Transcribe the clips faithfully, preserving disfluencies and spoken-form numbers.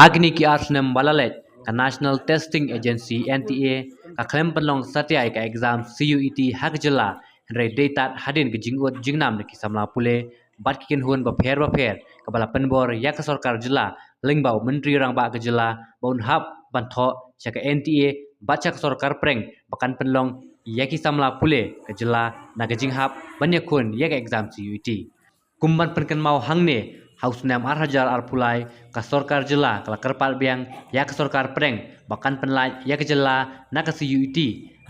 Ha kine ki ar snem ba la leit, ka National Testing Agency, N T A, ka khlem pynlong satia ïa ka exam C U E T ha ka jylla, hynrei dei tad hadien ka jingud jingnam na ki samla pule bad ki kynhun bapher bapher, kaba la pynbor ïa ka sorkar jylla lyngba u Myntri Rangbah ka jylla ba un hap ban thoh sha ka N T A bad sha ka sorkar pdeng ba kan pynlong ïa ki samla pule ka jylla na ka jinghap ban ïakhun ïa ka exam C U E T. Kum ban pynkynmaw hangne, ha u snem ar hajar arphew lai, ka sorkar jylla ka la kyrpad biang ïa ka sorkar pdeng ba kan pynlait ïa ka jylla na ka C U E T,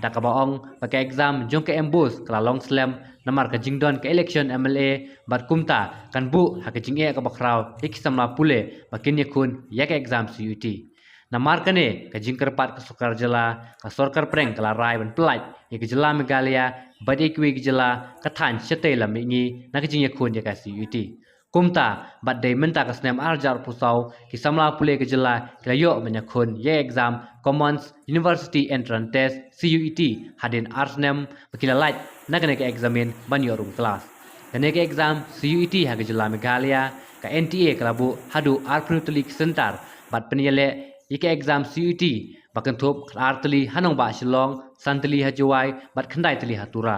da kaba ong ba ka exam jong ka MBOSE ka la long slem namar ka jingdon ka election M L A, bad kumta kan buh ha ka jingeh kaba khraw ïa ki samla pule ba kin ïakhun ïa ka exam C U E T. Namar kane ka jingkyrpad ka sorkar jylla, ka sorkar pdeng ka la rai ban pynlait ïa ka jylla Meghalaya bad ïa kiwei ki jylla ka thaiñ shatei lam mihngi na ka jingïakhun ïa ka C U E T. Kumta, bad dei mynta ka snem ar hajar arphew saw, ki samla pule ka jylla ki la ïoh ban ïakhun ïa ka exam Common University Entrance Test, C U E T, hadien ar snem ba ki la lait na kane ka eksamin ban ïoh rung klas. Kane ka exam C U E T ha ka jylla Meghalaya, ka N T A ka la buh haduh arphew tylli ki centre, bad pynïaleh ïa ka exam C U E T ba kynthup khatar tylli ha nongbah Shillong, san tylli ha Jowai bad khyndai tylli ha Tura.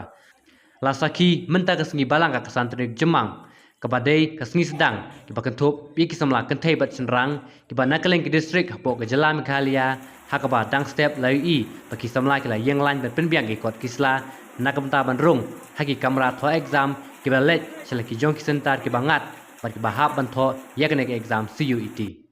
La sakhi mynta ka sngi Balang ka khatsan tarik Jymmang, kaba dei ka sngi sdang kiba kynthup ïa ki samla kynthei bad shynrang kiba na kylleng ki district hapoh ka jylla Meghalaya, ha kaba dang step la ïohi ba ki samla ki la ïeng lain ban pynbiang ki kot ki sla na ka bynta ban rung ha ki kamra thoh exam kiba la leit sha la ki jong ki centre kiba ngat bad kiba hap ban thoh ïa kane ka exam C U E T.